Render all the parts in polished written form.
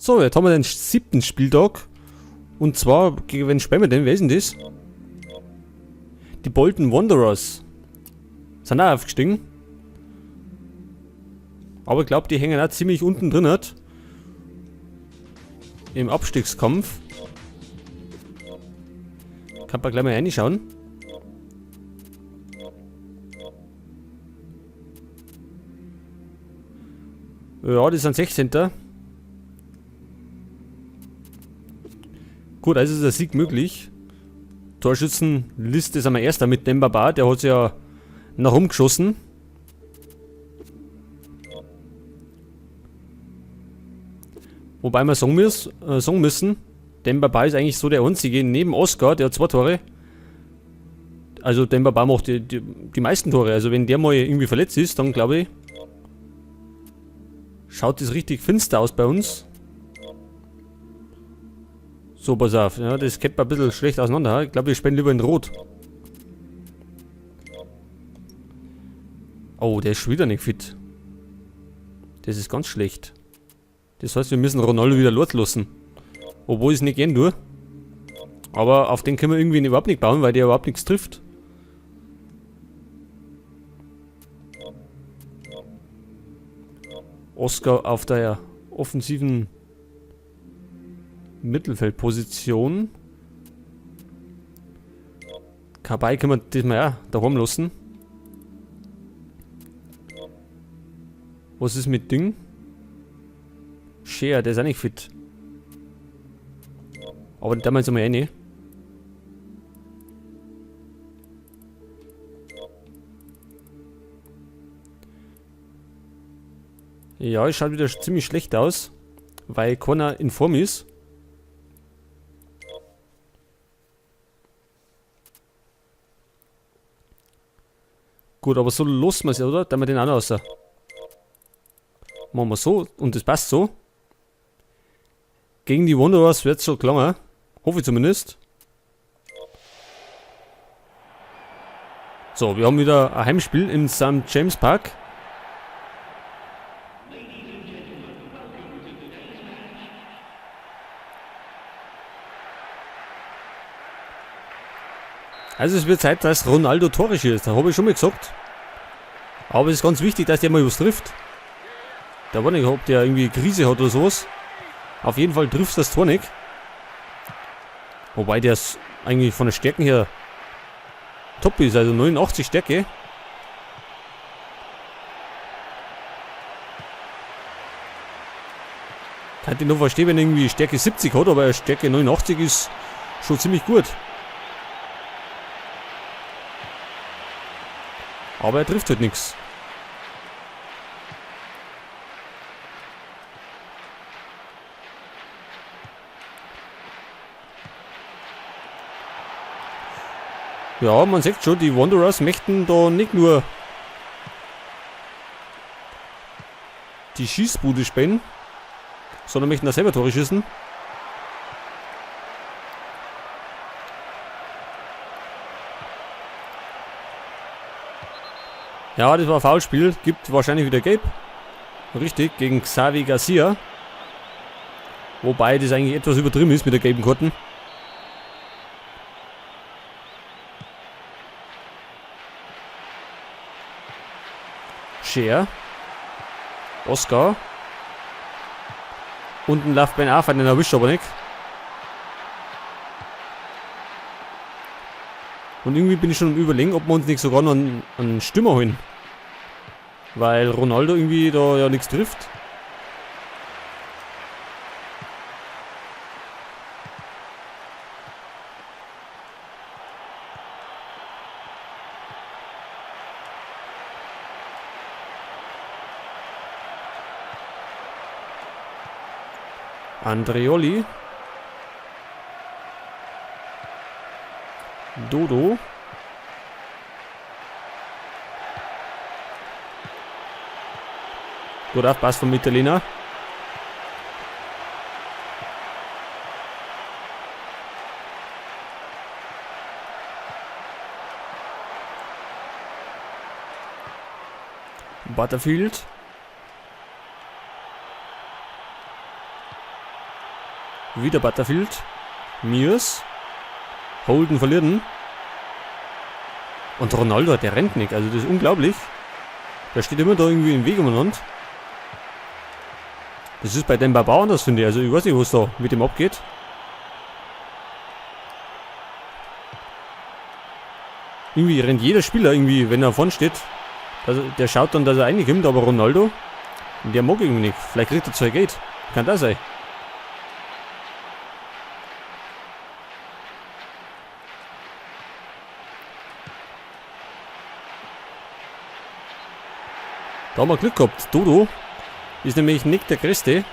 So, jetzt haben wir den 7. Spieltag. Und zwar, gegen wen spielen wir denn? Wer ist denn das? Die Bolton Wanderers. Sind auch aufgestiegen. Aber ich glaub, die hängen auch ziemlich unten drin. Hat. Im Abstiegskampf. Kann man gleich mal reinschauen. Ja, das sind 16. Gut, also ist der Sieg möglich. Torschützenliste sind wir erster mit Demba Ba, der hat sich ja nach oben geschossen. Wobei wir sagen müssen, Demba Ba ist eigentlich so der einzige neben Oscar, der hat 2 Tore. Also Demba Ba macht die meisten Tore. Also wenn der mal irgendwie verletzt ist, dann glaube ich, schaut das richtig finster aus bei uns. So, pass auf. Ja, das kennt man ein bisschen schlecht auseinander. Ich glaube, wir spielen lieber in Rot. Oh, der ist schon wieder nicht fit. Das ist ganz schlecht. Das heißt, wir müssen Ronaldo wieder loslassen. Obwohl ich es nicht gern tue. Aber auf den können wir irgendwie überhaupt nicht bauen, weil der überhaupt nichts trifft. Oscar auf der offensiven Mittelfeldposition. Cabaye können wir diesmal auch daheim lassen. Was ist mit Ding? Scher, der ist auch nicht fit. Aber den damals einmal rein. Ja, es schaut wieder ziemlich schlecht aus, weil keiner in Form ist. Gut, aber so lassen wir's ja, oder? Da wir den auch noch raus. Machen wir so und das passt so. Gegen die Wanderers wird's schon gelangen. Hoffe ich zumindest. So, wir haben wieder ein Heimspiel im Sankt James Park. Also es wird Zeit, dass Ronaldo Tore schießt, das habe ich schon mal gesagt. Aber es ist ganz wichtig, dass der mal was trifft. Da weiß ich nicht, ob der irgendwie Krise hat oder sowas. Auf jeden Fall trifft das Tor nicht. Wobei der eigentlich von der Stärke her top ist, also 89 Stärke. Kann ich noch verstehen, wenn er irgendwie Stärke 70 hat, aber Stärke 89 ist schon ziemlich gut. Aber er trifft halt nix. Ja, man sieht schon, die Wanderers möchten da nicht nur die Schießbude spielen, sondern möchten da selber Tore schießen. Ja, das war ein Foulspiel. Gibt wahrscheinlich wieder Gelb. Richtig, gegen Xavi Garcia. Wobei das eigentlich etwas übertrieben ist mit der gelben Karten. Scher. Oscar. Und ein Love Ben Arfa, den erwischt aber nicht. Und irgendwie bin ich schon am Überlegen, ob wir uns nicht sogar noch einen Stürmer holen. Weil Ronaldo irgendwie da ja nichts trifft. Andreolli. Dodo. Gut Aufpass vom Italiener. Butterfield. Wieder Butterfield. Mears. Holden verliert ihn. Und Ronaldo, der rennt nicht. Also das ist unglaublich. Der steht immer da irgendwie im Weg umeinander. Das ist bei dem Baba anders, finde ich. Also ich weiß nicht, was da mit dem abgeht. Irgendwie rennt jeder Spieler irgendwie, wenn er vorne steht. Also der schaut dann, dass er reinkommt, aber Ronaldo, der mag irgendwie nicht. Vielleicht kriegt er 2 Geld. Kann das sein. Da haben wir Glück gehabt. Dodo ist nämlich nicht der Größte.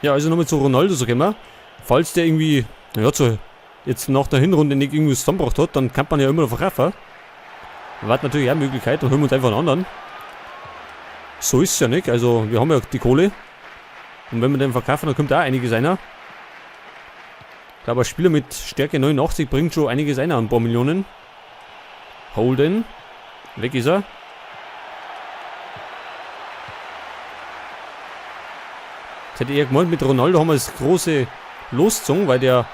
Ja, also nochmal zu Ronaldo zu kommen. Falls der irgendwie, ja, zu, jetzt nach der Hinrunde nicht irgendwie zusammengebracht hat, dann kann man ja immer noch verkaufen. War natürlich auch eine Möglichkeit, dann holen wir uns einfach einen anderen. So ist es ja nicht, also wir haben ja die Kohle. Und wenn wir den verkaufen, dann kommt auch einiges einer. Ich glaube, ein Spieler mit Stärke 89 bringt schon einiges einer, ein paar Millionen. Holden. Weg ist er. Jetzt hätte ich eher gemeint, mit Ronaldo haben wir das große losgezogen, weil der,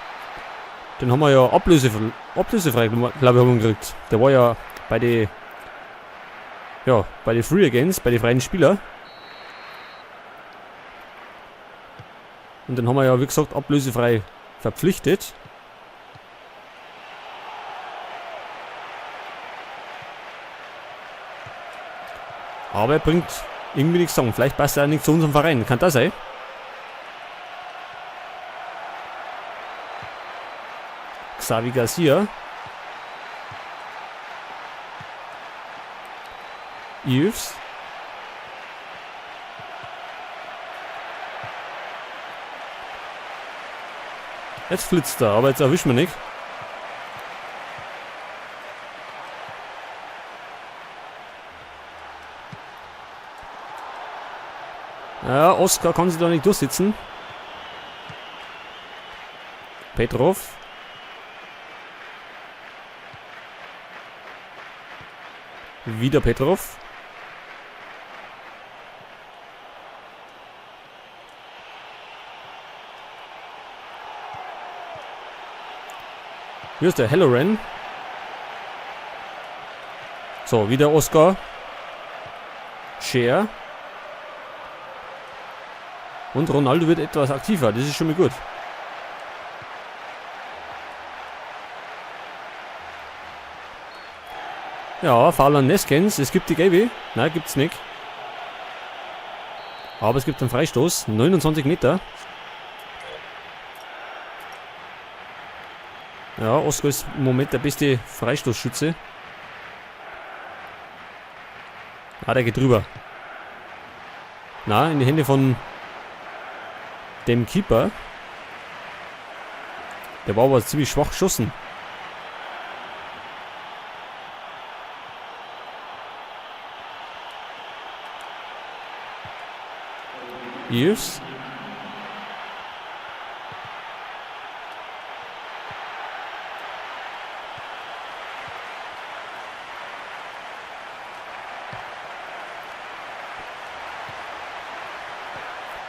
den haben wir ja ablösefrei, glaube ich, haben wir gekriegt. Der war ja bei den, ja, bei den Free Agents, bei den freien Spieler. Und den haben wir ja, wie gesagt, ablösefrei verpflichtet. Aber er bringt irgendwie nichts sagen. Vielleicht passt er auch nicht zu unserem Verein. Kann das sein? Xavi Garcia. Yves. Jetzt flitzt er, aber jetzt erwischen wir nicht. Ja, Oscar kann sich da nicht durchsetzen. Petrov. Wieder Petrov. Hier ist der Halloran. So, wieder Oscar. Scher. Und Ronaldo wird etwas aktiver, das ist schon mal gut. Ja, Foul an Neskens. Es gibt die gelbe. Nein, gibt's nicht. Aber es gibt einen Freistoß. 29 Meter. Ja, Oscar ist im Moment der beste Freistoßschütze. Ah, der geht drüber. Na, in die Hände von dem Keeper. Der war aber ziemlich schwach geschossen. Yves.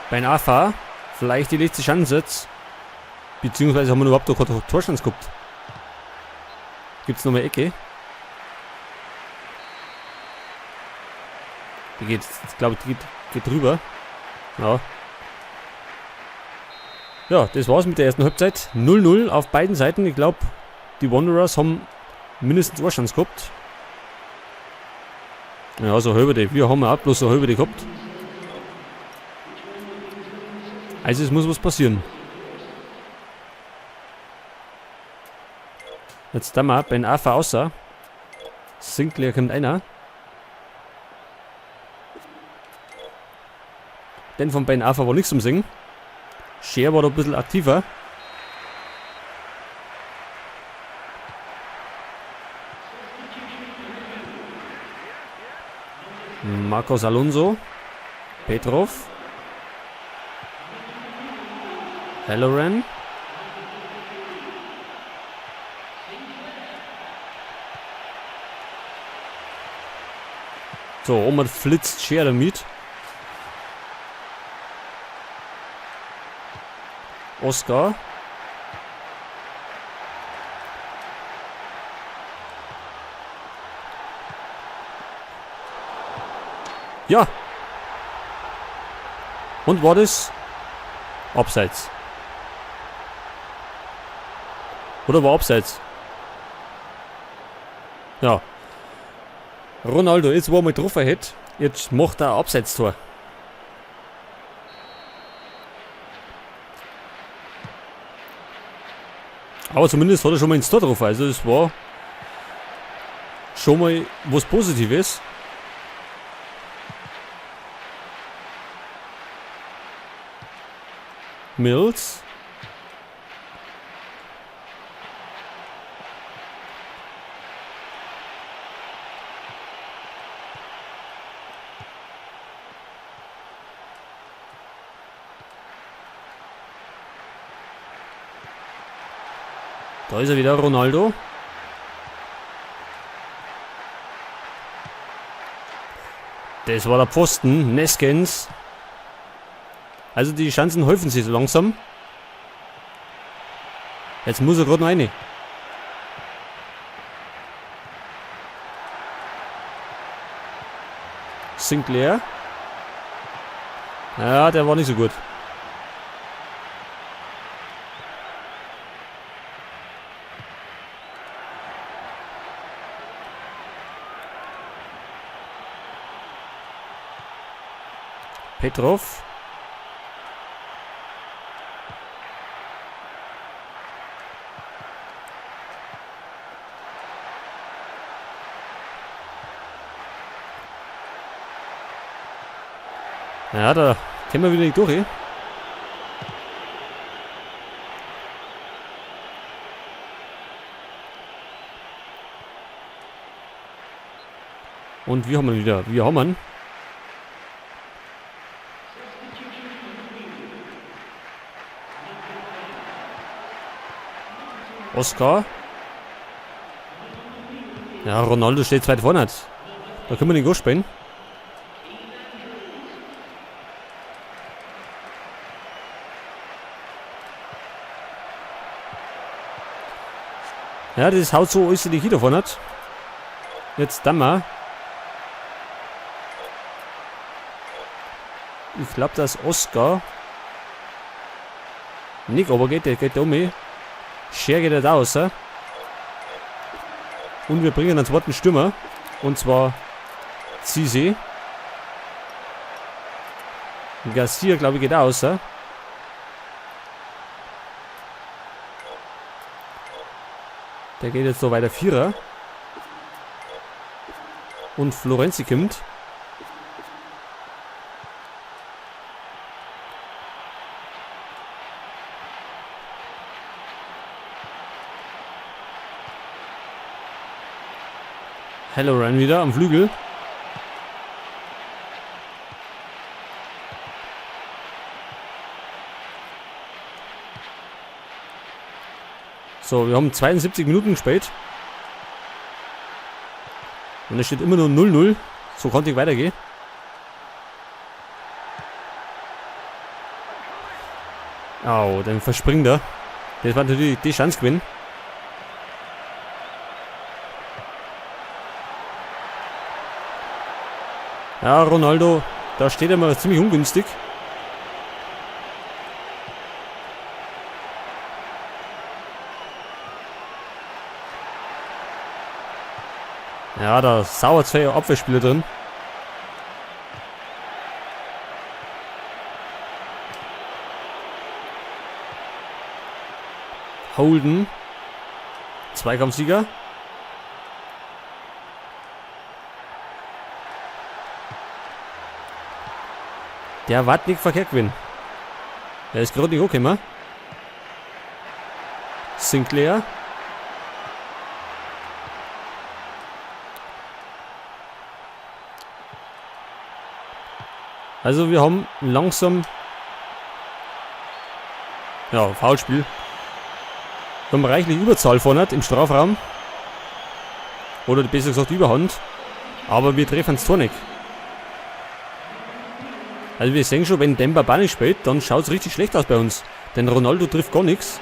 Ben Arfa. Vielleicht die letzte Chance jetzt. Beziehungsweise haben wir überhaupt noch keine Torchance gehabt. Gibt's noch mal Ecke? Die geht, ich glaube, die geht drüber. Ja. Ja, das war's mit der ersten Halbzeit. 0-0 auf beiden Seiten. Ich glaub, die Wanderers haben mindestens eine Chance gehabt. Ja, so halbe die. Wir haben auch bloß so halbe die gehabt. Also es muss was passieren. Jetzt da mal Ben Arfa außer. Sinclair kommt einer. Denn von Ben Arfa war nichts zum Singen. Scher war da ein bisschen aktiver. Marcos Alonso. Petrov. Halloran. So, Omar flitzt Scher damit. Oscar. Ja. Und war das Abseits? Oder war Abseits? Ja. Ronaldo, jetzt wo er mal getroffen hat, jetzt macht er ein Abseitstor. Aber zumindest hat er schon mal ins Tor getroffen. Also es war schon mal was Positives. Mills. Da ist er wieder, Ronaldo. Das war der Pfosten, Neskens. Also die Chancen häufen sich so langsam. Jetzt muss er gerade noch rein. Sinclair. Ja, der war nicht so gut. Petrov. Ja, da kämen wir wieder nicht durch, eh? Und wir haben ihn wieder. Wir haben ihn. Oscar. Ja, Ronaldo steht weit vorne. Da können wir den spielen. Ja, das haut so alles in die Kiste vorne. Jetzt dann mal. Ich glaub, dass Oscar nicht runtergeht, der geht da um. Scher geht da raus. Und wir bringen einen zweiten Stürmer. Und zwar Cissé. Garcia, glaub ich, geht auch raus. Der geht jetzt so weiter Vierer. Und Florenzi kommt. Halloran wieder am Flügel. So, wir haben 72 Minuten gespielt. Und es steht immer nur 0-0. So konnte ich weitergehen. Au, dann verspringt er. Das war natürlich die Chance gewesen. Ja, Ronaldo, da steht er mal ziemlich ungünstig. Ja, da sauer zwei Abwehrspieler drin. Holden. Zweikampfsieger. Der wird nicht verkehrt gewinnen. Der ist gerade nicht angekommen. Sinclair. Also wir haben langsam... Ja, Foulspiel. Wir haben reichlich Überzahl vorne im Strafraum. Oder besser gesagt Überhand. Aber wir treffen das Tor nicht. Also wir sehen schon, wenn Demba Ba nicht spielt, dann schaut es richtig schlecht aus bei uns. Denn Ronaldo trifft gar nichts.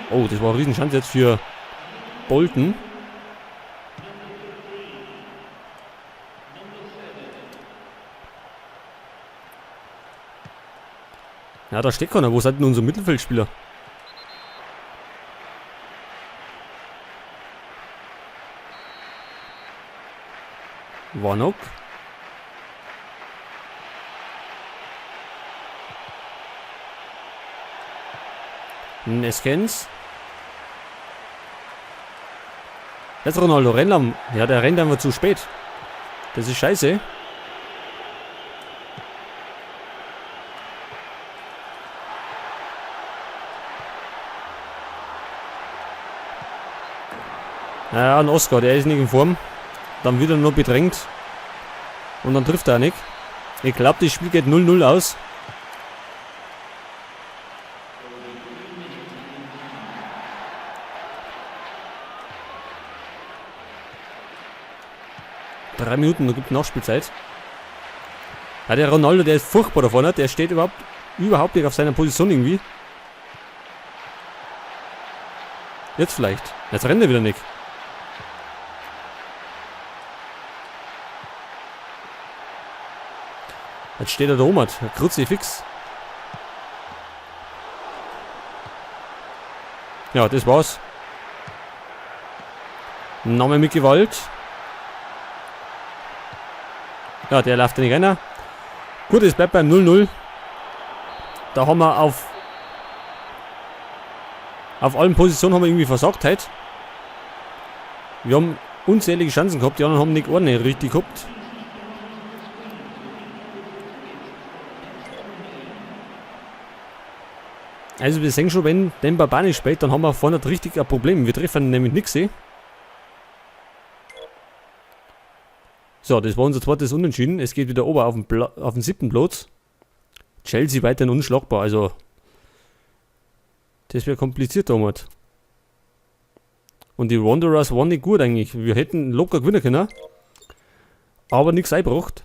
Oh, das war eine Riesenchance jetzt für Bolton. Ja, da steht keiner. Wo sind denn unsere Mittelfeldspieler? Warnock. Neskens. Jetzt Ronaldo, rennt am. Ja, der rennt einfach zu spät. Das ist scheiße. Ja, ein Oscar, der ist nicht in Form. Dann wieder nur bedrängt. Und dann trifft er auch nicht. Ich glaube, das Spiel geht 0-0 aus. 3 Minuten, da gibt es Nachspielzeit. Ja, der Ronaldo, der ist furchtbar da vorne. Der steht überhaupt nicht auf seiner Position irgendwie. Jetzt vielleicht. Jetzt rennt er wieder nicht. Jetzt steht er da oben. Kruzifix. Ja, das war's. Name mit Gewalt. Ja, der läuft nicht rein. Gut, es bleibt beim 0-0. Da haben wir auf allen Positionen haben wir irgendwie versagt heute. Wir haben unzählige Chancen gehabt, die anderen haben nicht eine richtig gehabt. Also wir sehen schon, wenn Demba Ba nicht spielt, dann haben wir vorne richtig ein Problem. Wir treffen nämlich nichts. So, das war unser zweites Unentschieden. Es geht wieder oben auf den 7. Platz. Chelsea weiterhin unschlagbar, also das wäre kompliziert damals. Und die Wanderers waren nicht gut eigentlich. Wir hätten locker gewinnen können, aber nichts eingebracht.